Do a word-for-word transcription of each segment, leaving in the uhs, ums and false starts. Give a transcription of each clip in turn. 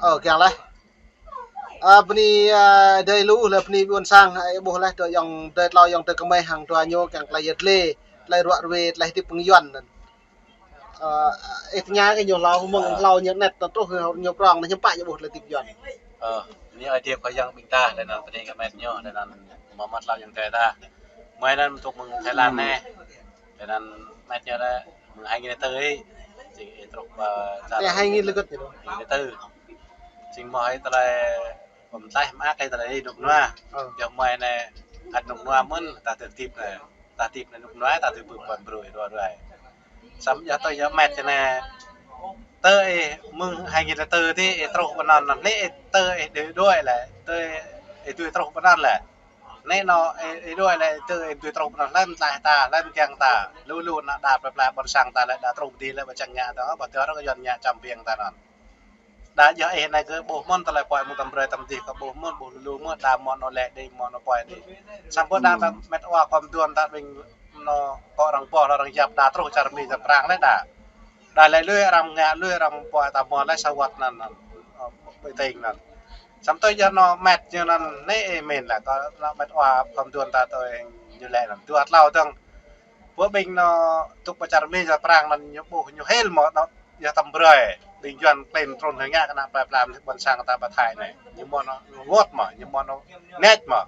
Ơ, kiăng laih. Ơ, bơni, ơ, adơi lu, lĕ bơni ƀuôn sang, ơ, ƀuh laih, tơ ayŏng adơi tlâo, ayŏng adơi kơmơi hăng dua ñu, kiăng tơlơi yơh lĕ, tơlơi ruă ruê, tơlơi hơdip ƀing Yuan. Ơ, ih tơña kơ ñu hlâo, mơ̆ng hlâo ñu anet, tơ truh ñu prong, ñu hiư̆m pă ñu ƀuh tơlơi hơdip Yuan. Ơ, ñu ai tiê kơ yang ƀing ta, lĕ anŭn bơni kơ met ñu, lĕ anŭn mơ̆ mơ̆t hlâo ayŏng adơi ta. Mơi anŭn tŭk mơ̆ng Thái Lan anai. Lĕ anŭn met ñu lĕ mơ̆ng hai nghìn lẻ tư ih. Jing ih truh pơ Tê hai nghìn lĕ gơ̆t ñu. Hai nghìn lẻ tư. Jing mơ̆ hai tơlơi pơm tlaih mă kơ tơlơi ih rơnŭk rơnua. Ơ. Yua mơi anai hăt rơnŭk rơnua mơ̆n, ta tơtip anai. Ta tip anai rơnŭk rơnua, ta tơpư̆ pơm brơi rua ruai. Samơ̆ yua tui yua met anai. Tơ ih mơ̆ng hai nghìn lẻ tư tih ih truh pơ anŭn anŭn. Lĕ ih tơ ih đuaĭ đuaĭ lĕ. Tơ ih tui truh pơ anŭn lĕ. Anai anŭn, ih, ih đuaĭ lĕ, tơ ih tui truh pơ anŭn, lăm tlaih ta, lăm kiăng ta. Lu lu ană đa plơi pla ƀôn sang ta lĕ, đa truh pơ adih lĕ, ƀu čang ngă ta, ƀu tơl ră kơ Yuan ngă čăm biang ta anŭn. Đa yơh ih anai kơ ƀuh mơ̆n, tơlơi puai mơ̆ng tơm brơi tơm adih kơ ƀuh mơ̆n, ƀuh lu lu mơ̆n, đa mơ̆n anŭn lĕ, đĭ mơ̆n anŭn puai đĭ. Samơ̆ đa ta met wa kơm duôn ta ƀing anŭn kơ arăng boh, arăng yap, đa truh čar Mi čar Prang lĕ đa. Đa lĕ lui arăng ngă, lui arăng puai ta mơ̆n lĕ sa wăt anŭn, anŭn, ơ, ƀơi tơring anŭn. Samơ̆ tui yua anŭn met ñu anŭn anai ih mĭn lĕ, kơ anŭn met wa kơm duôn ta tui ñu lĕ anŭn. Dua tlâo dơ̆ng. Pơ ƀing anŭn tŭk pơ čar Mi čar Prang anŭn ñu ƀuh ñu hil mơ̆ anŭn yua tơm brơi. Ƀing Yuan klin trŭn hơi ngă kơ ană plơi pla ƀôn sang ta pơ Thái anai. Ñu mơ̆n anŭn wơ̆t mơ̆, ñu mơ̆n anŭn net mơ̆.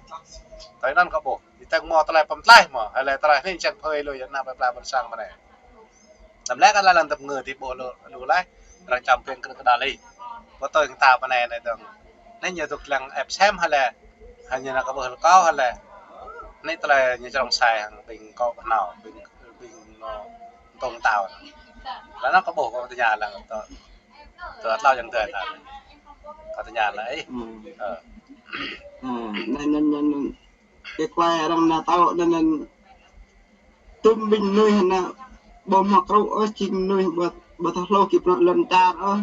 Tui anŭn kơ ƀuh. Ñu tơ̆ng mơ̆ tơlơi pơm tlaih mơ̆, hơi lĕ tơlơi anai čang phơi lui yua ană plơi pla ƀôn sang mơ̆ anai. Tơm lĕ kơ lĕ lăm tơm ngơ tih ƀuh lu, lu laih, arăng čăm biang kơ đa lĕ. Pơtô yang ta pơ anai anai dơ̆ng. Anai ñu tŭk lăng ĕp sem hă lĕ. Hă ñu anŭn kơ ƀuh rơkâo hă lĕ. Anai tơlơi ñu črông sai hăng ƀing kâo pơ anai, ƀing, ƀing anŭn tong tao. Lĕ anŭn kơ ƀuh kâo tơña lăng tơ, tơ tlâo ayŏng adơi ta. Kâo tơña lĕ ih. Ơ. Anai, anai, anai, anai. Kơ tơlơi arăng nao tŏ anŭn, anŭn tŭm ƀing mơnuih anŭn ƀu hmâo krŭ ôh, jing mơnuih ƀu, ƀu thâo hluh kơ bruă lŏn čar ôh.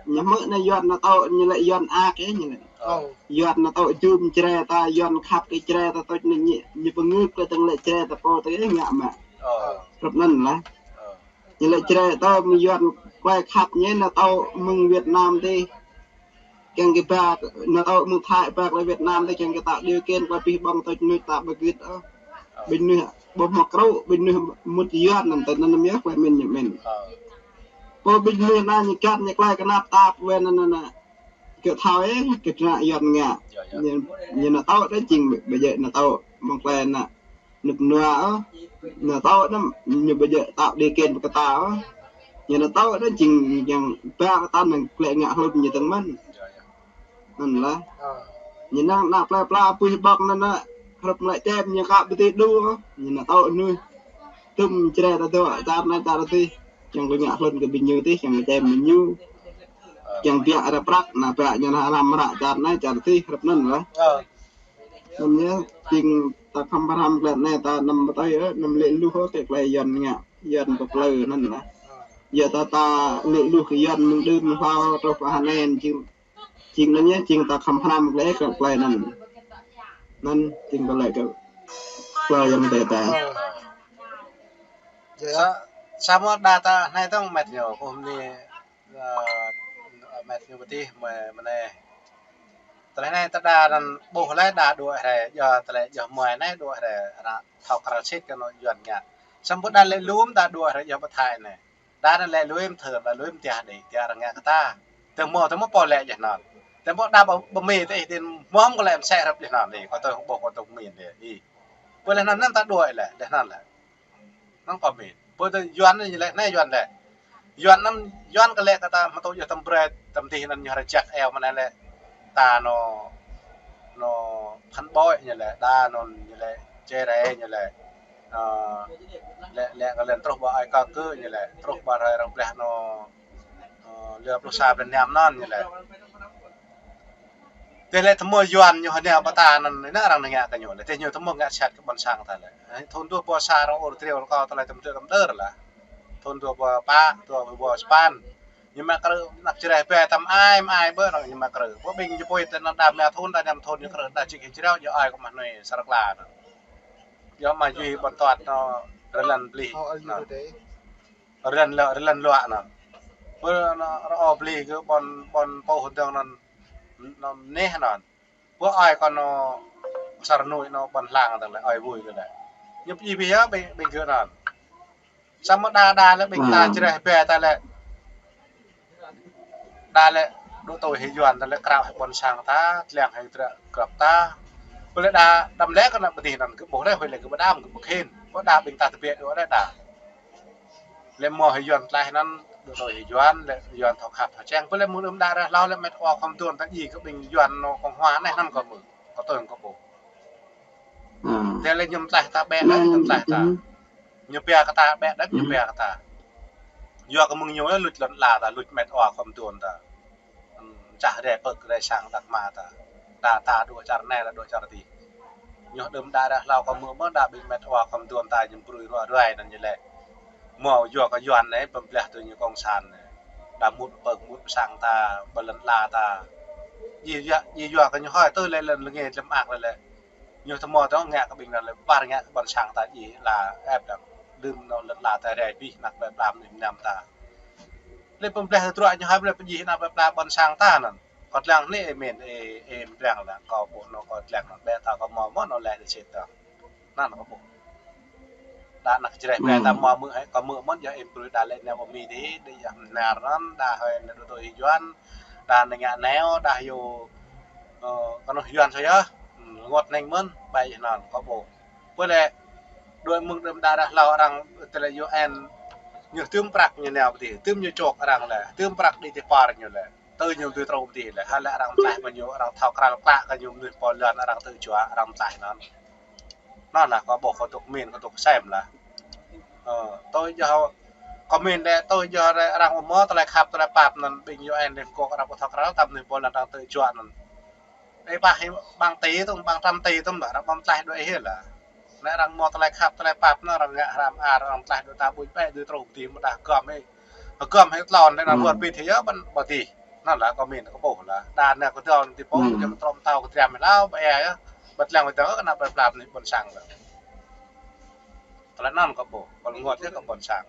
Ñu hmư̆ anŭn Yuan nao tŏ, ñu lĕ Yuan ak ih, ñu lĕ. Ơ. Yuan nao tŏ jum Jrai ta, Yuan khăp kơ Jrai ta, tŏ ñu, ñu pơngư̆ kơ tơ̆ng lĕ Jrai ta pô tơ ih ngă mă. Ơ. Rŭp anŭn lah. Ơ. Ñu lĕ Jrai ta mơ̆ng Yuan tơlơi khăp ñu nao tŏ mơ̆ng Việt Nam tih. Kiăng kơ ba, nao tŏ mơ̆ng Thái ba kơ Việt Nam tih kiăng kơ tạo điều kiện kơ pih ƀơ̆ng tơ̆ mơnuih ta ƀu gĭt ôh. Ƀing mơnuih ƀu hmâo krŭ, ƀing mơnuih mŭt Yuan anŭn tơ anŭn yơh tơlơi mĭn ñu mĭn. Ơ. Pô ƀing mơnuih anŭn ñu găt ñu tơlơi kơnap tap wơ̆t anŭn anŭn. Kơ thâo ih, kơ tơnă Yuan ngă. Yơh, yơh. Ñu, ñu nao tŏ đa jing ƀu djơ̆ nao tŏ mơ̆ng tơlơi anŭn. Rơnŭk rơnua ôh, nao tŏ anŭn ñu ƀu djơ̆ tạo điều kiện pơkă ta ôh. Ñu nao tŏ anŭn jing yang ba kơ ta anŭn klĕ ngă hlŭn ñu tơ̆ng mơ̆n. Anŭn lah. Ơ. Ñu năng ană plơi pla pơhiăp ƀơ̆ng anŭn anŭn, hrŏm lĕ čem ñu kă ƀu tui đu ôh. Ñu nao tŏ anŭn. Tŭm Jrai ta dŏ, čar anai čar adih. Kiăng kơ ngă hlŭn kơ ƀing ñu tih, kiăng kơ čem ƀing ñu. Kiăng biă ră prăk, ană biă ñu anŭn hrăm ră čar anai čar adih, hrŏm anŭn lah. Ơ. Anŭn yơh, jing ta khăm pơhrăm tơlơi anai ta anăm pơtơi ôh, anăm lĕ luh ôh kơ tơlơi Yuan ngă, Yuan pơplư anŭn lah. Yua ta ta lĕ luh kơ Yuan mơ̆ng đưm hlâo truh pơ anai jing, jing anŭn yơh, jing ta khăm pơhrăm tơlơi kơ tơlơi anŭn. Anŭn jing tơlơi kơ tơlơi Yuan tơlơi ta. Ơ. Sa-, samơ̆ đa ta anai tơ̆ng met ñu, kơ hmâo Ơ, met ñu pơtih mơi mơnai. Tơlơi anai ta đa anŭn ƀuh lĕ đa đuaĭ hrơi, yua tơlơi yua mơi anai đuaĭ hrơi, anŭn thâo krăn sĭt kơ anŏ Yuan ngă. Samơ̆ đa lĕ lŭm đa đuaĭ hrơi yua pơ Thái anai. Đa anŭn lĕ lŭm thơm, đa lŭm tiah đĭ, tiah arăng ngă kơ ta. Tơ̆ng mơ̆, tơ̆ng mơ̆ pô lĕ jeh anŭn. Tơ̆ng mơ̆ đa ƀơ-, ƀơ Mi tơ ih tin mơ̆ kơ lĕ mơsĕ hrŏm jeh anŭn ih, kơ tơ̆ng ƀuh kơ tơ̆ng Mi đĭ ih. Pơ lĕ anŭn anŭn ta đuaĭ lĕ, jeh anŭn lĕ. Năng pơmĭn. Pơ tơ Yuan anai lĕ, anai Yuan lĕ. Yuan anŭn, Yuan kơ lĕ kơ ta mơ̆ tŭ yua tơm brơi, tơm dih anŭn ñu rơjăk eo mơ̆n anai lĕ. Ta anŭn, anŭn phản bội ñu lĕ, đa anŭn ñu lĕ, čê rê ñu lĕ. Ơ, lĕ, lĕ kơ lĕ truh ƀơi ai kơ kơ ñu lĕ, truh ƀơi hrơi arăng pơblah anŭn, ơ, lơ pluh sa blan năm anŭn ñu lĕ. Tơlơi tơmơi Yuan ñu hơnia pơtă anŭn, anŭn arăng ngă kơ ñu lĕ. Tơlơi ñu tơmơi ngă sat kơ ƀôn sang ta lĕ. Thun dua rơbâo sa arăng ur triu rơkâo tơlơi tơm tơm đơr lah. Thun dua rơbâo pă, dua rơbâo sapăn. Ñu mă krư̆, anăp Jrai ƀe tơm ai, mă ai ƀơi arăng ñu mă krư̆. Ƀơi ƀing ñu pui tơ anŭn đa mă thun, đa năm thun ñu krư̆, đa čik hĭ Jrai, ñu ai kơ mah nui Sarakla anŭn. Yua mă yui ƀôn tuat anŭn, rơlan blih. Rơlan lŏ, rơlan lŏ anŭn. Pơ anŭn rơo bli kơ ƀôn, ƀôn pô hơdơ̆ng anŭn, anŭn neh anŭn. Pơ ai kơ anŭn asar rơnuĭ anŭn ƀôn hlang tơlơi, ai vui kơ lĕ. Ñu pơjing pơhiăp ƀing, ƀing gơ̆ anŭn. Samơ̆ đa, đa lĕ ƀing ta jreh bĕ ta lĕ. Đa lĕ dŏ tui hĭ Yuan ta lĕ, krao hĭ ƀôn sang ta, tlang hĭ dră grăp ta. Pơ lĕ đa đăm lĕ kơ anăp pơdih anŭn kơ ƀuh lĕ, huĭ lĕ kơ ƀu đam kơ ƀu khĭn. Pơ đa ƀing ta tơbiă dŏ lĕ đa. Lĕ mơ̆ hĭ Yuan tlaih anŭn, dŏ tui hĭ Yuan, lĕ Yuan thâo khăp thâo čeng. Pơ lĕ mơ̆ng đưm đă ră hlâo lĕ met wa khŏm tuan ta djai kơ ƀing Yuan anŭn Cộng hòa anai anŭn kơ mơ̆. Kơ tui kơ ƀuh. Tơlơi ñu tlaih ta ƀĕ đa, ñu tlaih ta. Ñu pia kơ ta ƀĕ đa, ñu pia kơ ta. Yua kơ mơ̆ng ñu luč lŏn ala ta, luč met wa khŏm tuan ta. Ưm, čah rai pơk rai sang ta kma ta. Ta, ta dŏ čar anai, ta dŏ čar adih. Ñu đưm đă ră hlâo kơ mơ̆ mơ̆ đa ƀing met wa khŏm tuan ta ñu brui ruă ruai anŭn ñu lĕ. Mơ̆ yua kơ Yuan anai pơblah tui ñu cộng sản anai. Đa mŭt pơk mŭt sang ta, ƀơi lŏn ala ta. Djai yua, djai yua kơ ñu hơi tui lĕ lŏn lơngê lơ̆m ak lĕ lĕ. Ñu tơmơ̆ tơ̆ng ngă kơ ƀing anŭn lĕ, ƀar ngă kơ ƀôn sang ta djai la ĕp đăng. Đưm anŭn lŏn ala ta rai pih anăp plơi pla mơnuih mơnam ta. Lĕ pơblah tơdruă ñu hơi lĕ pơjing anăp plơi pla ƀôn sang ta anŭn. Kơ tlang anai ê mĭn, ê, ê mĭn tlang lĕ, kơ ƀuh anŭn kơ tlang anŭn, ƀĕ ta kơ mơ̆ mơ̆n anŭn lĕ đe sĭt tơ̆ng. Anŭn kơ ƀuh. Đa anăp jreh ƀĕ ta mơ̆ mơ̆ hơi, kơ mơ̆ mơ̆n yua ê brui đa lĕ nao ƀơi Mi dih, đe yua mơnar anŭn, đa hơi nao dŏ tui hĭ Yuan, đa nao ngă nao, đa yua, ơ, kơnuih Yuan soh yơh, ưm, rơngot hning mơ̆n, ƀai anŭn kơ ƀuh. Pơ lĕ, dŏ mơ̆ng đưm đă ră hlâo arăng tơlơi U N, ñu tưm prăk ñu nao pơ dih, tưm ñu čŏk arăng lĕ, tưm prăk đĭ ti par ñu lĕ. Tui ñu tui truh pơ dih lĕ, hă lĕ arăng tlaih mă ñu, arăng thâo krăl klă kơ ñu mơnuih pô lŏn arăng tơjuă, arăng tlaih anŭn. Anŭn lah kơ ƀuh kơ dŏ mĭn, kơ dŏ sem lah. Ơ, tui yơh, kơ mĭn lĕ, tui yơh lĕ arăng mơ̆ tơlơi khăp tơlơi pap anŭn ƀing U N Liên Hợp Quốc arăng ƀu thâo krăl, tăm mơnuih pô lŏn arăng tơjuă anŭn. Ê, ƀah hĭ ƀăng ti tŭm, ƀăng trăm ti tŭm lah, arăng ƀăm tlaih đuaĭ hĭ lah. Anai arăng mơ̆ tơlơi khăp, tơlơi pap, anŭn arăng ngă hrăm ar, arăng tlaih đuaĭ ta ƀuč ƀĕ, đuaĭ truh pơ dih mơ̆ đah gŏm hĭ. Gŏm hĭ tlôn, lĕ anŭn wơr bĭt hĭ yơh, ƀăn, ƀăn dih. Anŭn lah kơ mĭn kơ ƀuh lah. Đa anai kơ dŏ ti pô, jăm trŏm tao kơ triam hĭ hlâo, ƀă ê yơh. Ƀă tlang wơ̆t dơ̆ng kơ anăp plơi pla mơnuih ƀôn sang lah. Tơlơi anŭn kơ ƀuh, kơ rơngot yơh kơ ƀôn sang.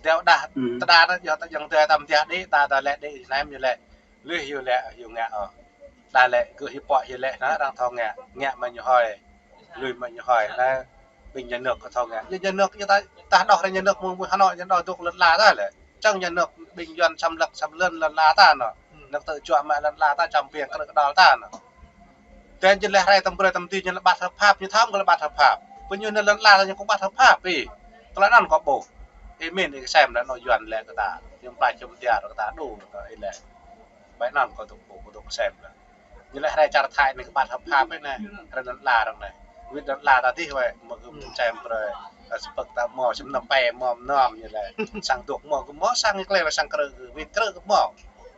Dêo đah, tơdah anŭn yơh ta jăng dêh tam diah đĭ, ta, ta lĕ đĭ, anai mơ̆ ñu lĕ. Lui hyu lĕ, hyu ngă ôh. Đa lĕ, gơ̆ hyu pŏk hyu lĕ, anŭn arăng thâo ngă, ngă mă ñu hơi. Lui mă ñu hơi, anŭn ƀing nhà nước kơ thâo ngă. Ñu nhà nước, ñu ta, ta đôč rai nhà nước mơ̆ng, mơ̆ng Hà Nội, ñu đôč dŏ lŏn ala ta lĕ. Čang nhà nước ƀing Yuan xâm lược, xâm lược lŏn ala ta anŭn. Nước tơjuă mă lŏn ala ta, čăm pia krư̆ kơđăl ta anŭn. Tơl ñu lĕ rai tăm brơi tăm ti ñu lĕ ƀăt hợp pháp, ñu thâo kơ lĕ ƀăt hợp pháp. Pơ ñu anŭn lŏn ala ta ñu kơ ƀăt hợp pháp, ih. Tơlơi anŭn kơ ƀuh. Ih mĭn, ih sem lĕ anŭn Yuan lĕ kơ ta. Ñu pla čum tiar kơ ta đu kơ ih lĕ. Ƀai anŭn kơ dŏ ƀuh, kơ dŏ sem lĕ. Ñu lĕ rai čar Thái anai kơ ƀăt hợp pháp anai. Rai lŏn ala arăng anai. Wĭt lŏn ala ta dih wơ̆t, mơ̆ kơ sem brơi. Ơ, sơpơ̆k ta mơ̆, sem năm pe mơ̆, năm ñu lĕ. Sang dŏ mơ̆, kơ mơ̆ sang klei lĕ sang krư̆, wĭt krư̆ kơ mơ̆.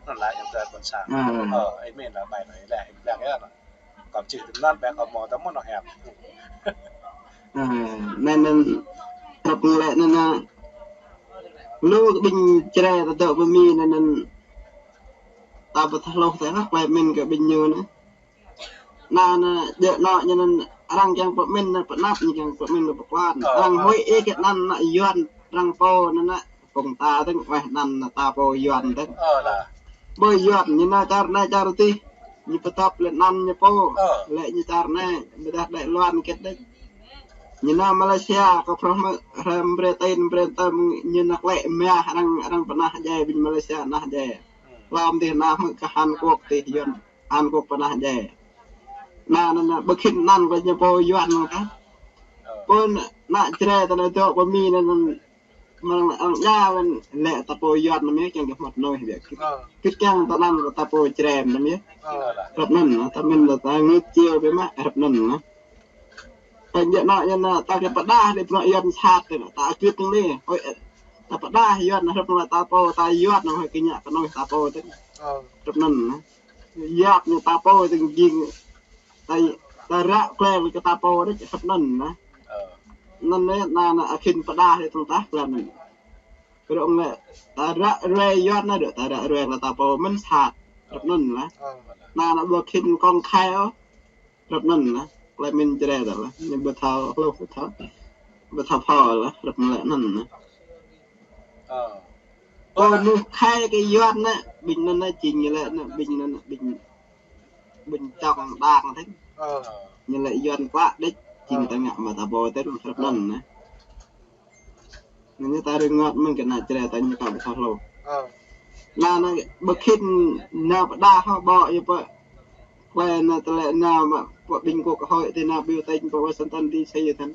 Anŭn lah ñu tơlơi ƀôn sang. Ơ, ih mĭn lah ƀai anai lĕ, ih biă yơh anŭn. Kơ čih tui anŭn, ƀĕ kơ mơ̆ ta mơ̆ anŭn hiam. Ơ, anŭn, anŭn, tơpă lĕ anŭn, anŭn. Lu kơ ƀing Jrai ta dŏ pơ Mi anŭn, anŭn. Ta ƀu thâo hluh tơlơi klei mĭn kơ ƀing ñu anŭn. Anŭn, anŭn, djơ̆ anŭn, ñu anŭn, arăng kiăng pơmĭn, anŭn, pơnăp, ñu kiăng pơmĭn kơ pơkŏn. Arăng huĭ ih kơ anŭn, anŭn, Yuan, arăng pô, anŭn, anŭn. Phung ta tơ̆ng, weh anŭn ta pô Yuan tơ̆ng. Ơ lah. Ƀơi Yuan, ñu nao čar anai čar adih. Ñu pơtŏp lĕ anŭn ñu pô. Ơ. Lĕ ñu čar anai, ƀôdah Đài Loan kĕt đĕč. Ñu nao Malaysia, kơ prŏng mơ̆, hrăm Britain, Britain, ñu nao klĕ mah, arăng, arăng pơnah djai, ƀing Malaysia nao djai. Hlŏm dih nao mơ̆ kơ Hàn Quốc dih Yuan, Hàn Quốc pơnah djai. Anŭn, anŭn, anŭn, ƀu khĭn anŭn kơ ñu pô Yuan anŭn kah. Ơ. Pô anŭn Jrai ta anŭn dŏ pơ Mi anŭn, anŭn, Mơ̆ng arăng djă ƀing lĕ ta pô Yuan anŭn yơh, kiăng kơ hmâo mơnuih biă. Ơ. Kơ kiăng ta anŭn kơ ta pô Jrai anŭn yơh. Ơ lah. Rơ̆p anŭn, ta mĭn ta ngă čiu biă mă, rơ̆p anŭn. Ta djơ̆ anŭn, yua anŭn, ta kơ pơdah đĭ pơnă Yuan sat, ta kơ tơ̆ng anai. Ôi, ta pơdah Yuan, rơ̆p anŭn ta pô, ta Yuan anŭn hơi kơ ngă kơ mơnuih ta pô tơ̆ng. Ơ. Rơ̆p anŭn. Yap ñu ta pô tơ̆ng jing. Ta, ta ră klei kơ ta pô đĕč, rơ̆p anŭn anŭn. Ơ. Anŭn anai, anŭn, anŭn, akhin pơdah đĭ tơ̆ng tah klei anŭn. Kơ rŏng lĕ, ta ră ruai Yuan anŭn đôč, ta ră ruai kơ ta pô mơ̆n sat. Rơ̆p anŭn anŭn. Ơ. Anŭn, anŭn, ƀu khĭn công khai ôh. Rơ̆p anŭn anŭn. Klei mĭn Jrai ta lah. Ñu ƀu thâo hluh, ƀu thâo. Ƀu thâo pô lah, rơ̆p anŭn lĕ anŭn anŭn. Ơ. Ơ, nư khai kơ Yuan nă, ƀing anŭn nă, jing ñu lĕ nă, ƀing anŭn nă, ƀing, ƀing čŏng đang thĕng. Ơ. Ñu lĕ Yuan klă đĕč, jing ta ngă mă ta ƀô̆ tĕ rơp anŭn nă. Anŭn ñu ta rơngot mơ̆ng kơ nă čre ta ñu kăm thâo hlô. Ơ. Nă, nă, ƀơ khĭn nă pơđah hŏ ƀô̆ yơh pơ. Klĕ nă tơlĕ nă mă pơ ƀing kơ kơ hơi tĕ nă ƀiu tĕng pơ Washington D C yơh thăn.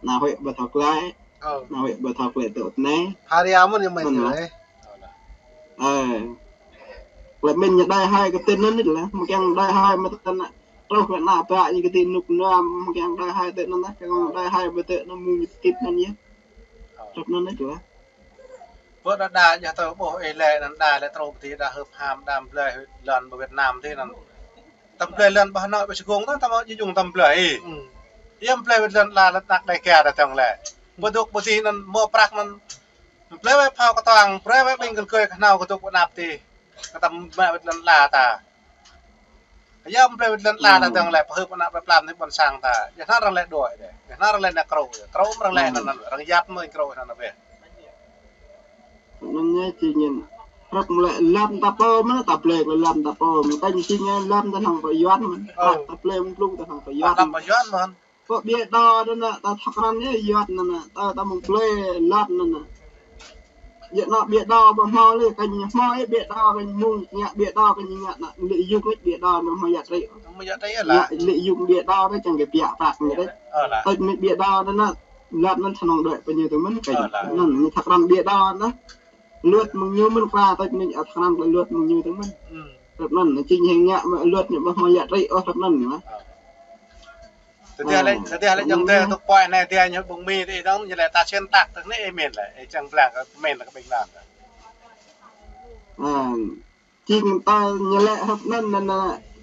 Nă hơi ƀơ thâo klĕ. Ơ. Nă hơi ƀơ thâo klĕ tơ tơnai. Hari amun yơh mơ̆n yơh. Ơ. Klĕ mĭn ñu đai hơi kơ tĕn anŭn nit lah. Mơ̆ kiăng đai hơi mă tĕn nă. Truh klĕ nă pă ñu kơ tĕ nuk nua, mơ̆ kiăng đai hơi tĕn anŭn nă. Kiăng đai hơi ƀơ tĕ nă mơ̆ng ñu tip anŭn yơh. Ơ. Truh anŭn nit lah. Bơ đa đa yơh tơ ƀô̆ ih lĕ anŭn đa lĕ truh tĕ đa hưp ham đam blơi lŏn ƀơ Việt Nam tĕ anŭn. Tăm blơi lŏn ƀơ Hà Nội ƀơ Sài Gòn tơ tăm yŭng tăm blơi. Yơh blơi lŏn la lŏn năk đai kơ đa tơng lĕ. Ƀơ dŏ ƀơ tĕ anŭn mơ̆ prăk anŭn. Blơi wai phao kơtuang, blơi wai ƀing kơ kơi kơ nao kơ dŏ ƀơ năp tĕ. Kơ tăm mă wai lŏn la ta. Yơh blơi wai lŏn la ta tơng lĕ pơhưp ană plơi plam tĕ ƀôn sang ta. Yơh nă arăng lĕ đuaĭ đĕ. Yơh nă arăng lĕ nă krô. Krô mă arăng lĕ anŭn, arăng yap mơ̆ krô anŭn nă bĕ. Anŭn ñu jing ñu. Hrăp mă lĕ lăm ta pô mă ta blơi lăm ta pô. Mă tĕng jing ñu lăm ta hăng pơ Yuan mă. Ơ. Ta blơi mơ̆ng blung ta hăng pơ Yuan. Lăm pơ Yuan mă. Pơ ƀiă đa đa nă ta thâo krăn ñu Yuan nă nă. Ta ta mơ̆ng blơi lăm nă nă. Yơh nă ƀiă đa ƀơ hmâo lĕ kơ ñu hmâo ih ƀiă đa kơ ñu mơ̆ng ngă ƀiă đa kơ ñu ngă nă lĕ yŭk ih ƀiă đa nă hmâo yă trĕ. Hmâo yă trĕ yơh lah. Ngă lĕ yŭk ƀiă đa kơ čang kơ piă prăk ñu đĕ. Ơ lah. Tĕ ñu ƀiă đa đa nă. Lăm nă thâo nong đuaĭ pơ ñu tơ mơ̆n kơ. Ơ lah. Anŭn ñu thâo krăn ƀiă đa nă. Luật mơ̆ng ñu mơ̆n kla tĕ ñu thâo krăn kơ luật mơ̆ng ñu tơ mơ̆n. Hrăp anŭn, ñu jing hĕng ngă mă luật ñu ƀơ hmâo yă trĕ ôh hrăp anŭn mă. Tơdah lĕ, tơdah lĕ jơ̆ng tĕ tŭk pơai anai tơdah ñu ƀơ̆ng mi tĕ dong ñu lĕ ta sên tak tơ̆ anai ih mĭn lĕ, ih čang blang kơ mĭn kơ ƀing anŭn. Ơ, jing ta ñu lĕ hrăp anŭn nă nă,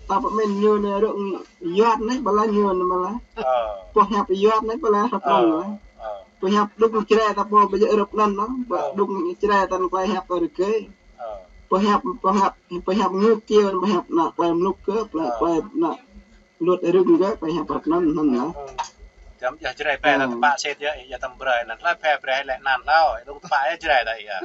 ta pơmĭn ñu nă rơ̆ng Yuan anai ƀơi lah ñu nă ƀơi lah. Ơ. Pơhiăp Yuan anai ƀơi lah hrăp anŭn lah. Ơ. Pơhiăp đŭng čre ta pô ƀơi hrăp anŭn lah. Ơ. Đŭng čre ta nă klai hiăp ta rơkơi. Ơ. Pơhiăp, pơhiăp, pơhiăp ngư kiêu, pơhiăp nă klai mluk kơ, klai, klai nă Luăt rưng kơ, pơhiăp hrăp anŭn, anŭn lah. Ơ. Tơm yơh Jrai pĕ ta tơpă sĭt yơh, yơh tơm brơi anŭn lah, pĕ brơi lĕ anŭn lah, ih dŏng tơpă yơh Jrai ta yơh.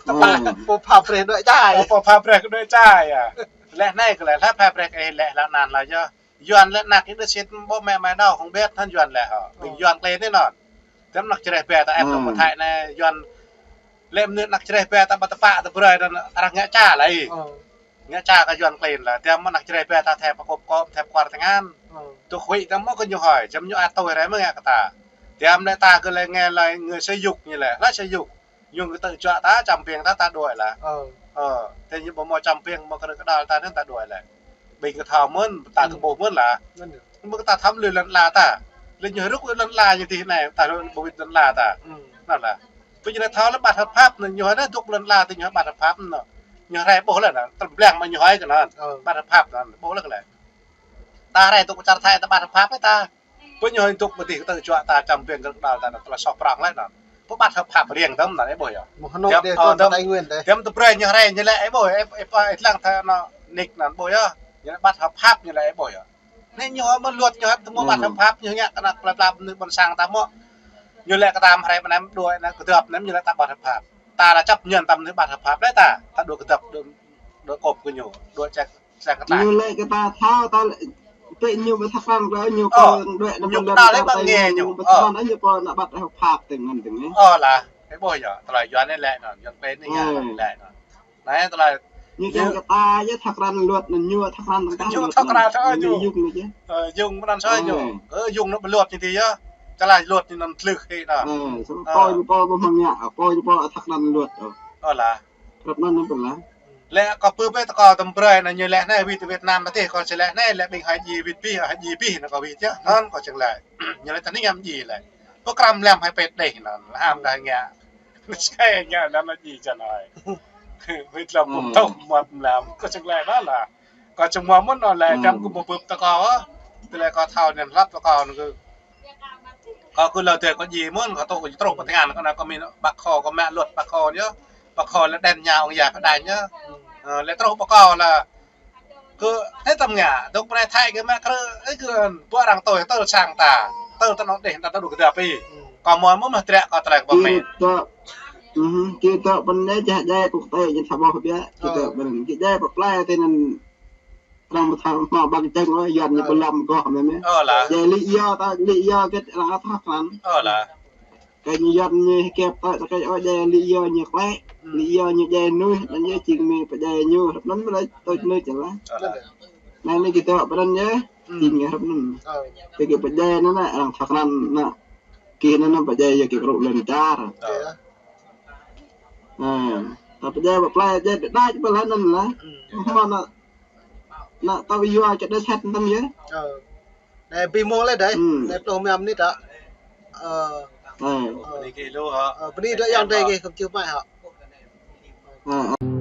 Tơpă, pô pha brơi đuaĭ čai. Pô pha brơi kơ đuaĭ čai yơh. Lĕ anai kơ lĕ, lah pha brơi kơ lĕ, lĕ anŭn lah yơh. Yuan lĕ năk ih đơ sĭt ƀô̆ mĕ mă đao không biết, hăn Yuan lĕ hŏ. Ƀing Yuan klĕ anai anŭn. Tơm năk Jrai pĕ ta ĕp dŏng pơthai anai, Yuan lĕ mơnư̆ năk Jrai pĕ ta ƀă tơpă tơbrơi anŭn, arăng ngă ča lah ih. Ngă ča kơ Yuan klin lah. Tiăm mơ̆ năk Jrai pĕ ta thep pơkŏp kŏm, thep kuar tơngan. Tŭ huĭ tiăm mơ̆ kơ ñu hơi, čăm ñu ăt tui rai mơ̆ ngă kơ ta. Tiăm lĕ ta kơ lĕ ngă lơi ngă sơyuk ñu lĕ, lah sơyuk. Ñu kơ tơčuă ta, čăm piêng ta, ta đuaĭ lah. Ơ, tơdah ñu ƀu mơ̆ čăm piêng, mơ̆ kơ rơ̆k kơđal ta anŭn ta đuaĭ lah. Ƀing kơ thâo mơ̆n, ta kơ ƀuh mơ̆n lah. Mơ̆ kơ ta thâo mơ̆ lui lŏn ala ta. Lĕ ñu rŭk lŏn ala ñu tih anai, ta rŭk ƀu wĭt lŏn ala ta. Anŭn lah. Ƀing ñu thâo lĕ ƀăt hợp pháp anŭn, ñu hơi anai dŏ lŏn ala tih ñu hơi ƀăt hợp pháp anŭn. Ñu rai ƀuh lĕ anŭn, tơm blang mă ñu hơi kơ anŭn. Ƀăt hợp pháp anŭn, ƀuh lĕ kơ lĕ. Ta rai dŏ čar Thái ta ƀăt hợp pháp lĕ ta. Ƀing ñu hơi dŏ ƀơi tih kơ tơčuă ta čăm piêng kơ rơ̆k kơđal ta anŭn, tơlơi soh prong lĕ anŭn. Ƀu ƀăt hợp pháp riêng tơm anŭn, ih ƀuh yơh. Tiăm tơbrơi ñu rai ñu lĕ, ih ƀuh, ih, ih, ih lăng ta anŭn, nik anŭn ƀuh yơh. Ñu lĕ ƀăt hợp pháp ñu lĕ, ih ƀuh yơh. Anai ñu mơ̆ luật ñu hăp tơmô ƀăt hợp pháp ñu ngă kơ năk plơi pla mơnư̆ ƀôn sang ta mơ̆. Ñu lĕ kơ ta mơ̆ rai mơnăm đuaĭ anai kơdŏp anai ñu lĕ ta ƀăt hợp pháp. Ta lah chấp nhận tăm anai ƀăt hợp pháp lĕ ta. Ta đuaĭ kơdŏp đuaĭ, đuaĭ kŏp kơ ñu. Đuaĭ ček, ček kơtang. Ñu lĕ kơ ta thâo ta lĕ pĕ ñu ƀu thâo krăn kơ ñu pô đuaĭ anai ñu kơdŏp lĕ ƀă ngă ñu. Ƀu thâo anai ñu pô ană ƀăt hợp pháp tơngan tơngan. Ơ lah, ih ƀuh yơh, tơlơi Yuan anai lĕ anŭn, Yuan pĕ anai lĕ anŭn. Anai tơlơi ñu kiăng kơ ta yơh thâo krăn luật anŭn ñu thâo krăn tơngan ñu thâo krăn thâo ñu. Yŭng anŭn yơh. Ơ, yŭng anŭn thâo ñu. Ơ, yŭng anŭn ƀu luật ñu tih yơh. Čơlah luật ñu anŭn tlưh hĭ anŭn. Ơ, samơ̆ pô ñu pô ƀu hmâo ngă, pô ñu pô thâo krăn luật. Ơ lah. Hrăp anŭn anŭn pơlah. Lĕ kơ pơ pĕ tơkâo tơm brơi anŭn ñu lĕ anai wĭt Việt Nam ta tih kâo či lĕ anai lĕ ƀing hơi djai wĭt bih, hơi djai bih anŭn kâo wĭt yơh. Anŭn kâo čang lĕ. Ñu lĕ ta anai ngă djai lĕ. Pơkram lăm hơi pĕ đeh anŭn, lăm dah ngă. Skai ngă lăm anŭn djai čan hơi. Wĭt lăm ƀu tŏm mơ̆t lăm. Kâo čang lĕ mă lah. Kâo čang mơ̆ mơ̆n anŭn lĕ, tiăm kơ ƀu bưp tơkâo. Tơlơi kâo thâo anŭn hlăp tơkâo anŭn kơ. Kâo kơ lơ tơlơi kâo djai mơ̆n, kâo tŭ kâo truh pơ tơngan kâo anai kâo min ƀă kho, kâo mă luật ƀă kho yơh. Ƀă kho lĕ đen nhà ông già Pha Đanh yơh. Ơ, lĕ truh ƀă kho lah. Kơ, ih tơm ngă, dŏ pơ anai Thái kơ mă krơ, ih kơ ƀu arăng tui, tơl sang ta. Tơl tơnŏ đeh, ta tơl đuaĭ kơdŏp ih. Kâo mơ̆ mơ̆ mă trĕ kâo tơlơi kâo pơmĭn. Mhm, kơ tơ̆ pơnai jai jai kơ tơ̆ ñu tha ƀôh biă, kơ tơ̆ pơnai kơ jai pơplai tơnăn arăng mă tha mă ƀăng čang ôh, Yuan ñu pơlăm kơ mơ̆n. Ơ lah. Jai lĭ yua ta, lĭ yua kơ arăng tha krăn. Ơ lah. Kơ ñu Yuan ñu kĕp ta, ta kơ ôh jai lĭ yua ñu klĕ, lĭ yua ñu jai nuih, anŭn yơh jing mơ̆ pơjai ñu, hrăp anŭn mơ̆ lĕ tui nuih čơlah. Ơ lah. Anai anai kơ tơ̆ pơnai yơh, jing hrăp anŭn. Tơ kơ pơjai anŭn anai, arăng tha krăn anai. Kơ anŭn anai pơjai yơh kơ krŭ lŏn čar. Ơ. Anai, ta pơjai pơplai jai đa đa či pơlai anŭn lah. Mơ̆ anai, anai ta yua čơđai sĭt anŭn yơh. Ơ. Anai ƀing mơ̆ng lĕ đơi. Anai pluh mơñam mơnit hă. Ơ. Ơ. Ơ, bơni dŏ yŏng đơi kơ kơmčư mai hă. Ơ.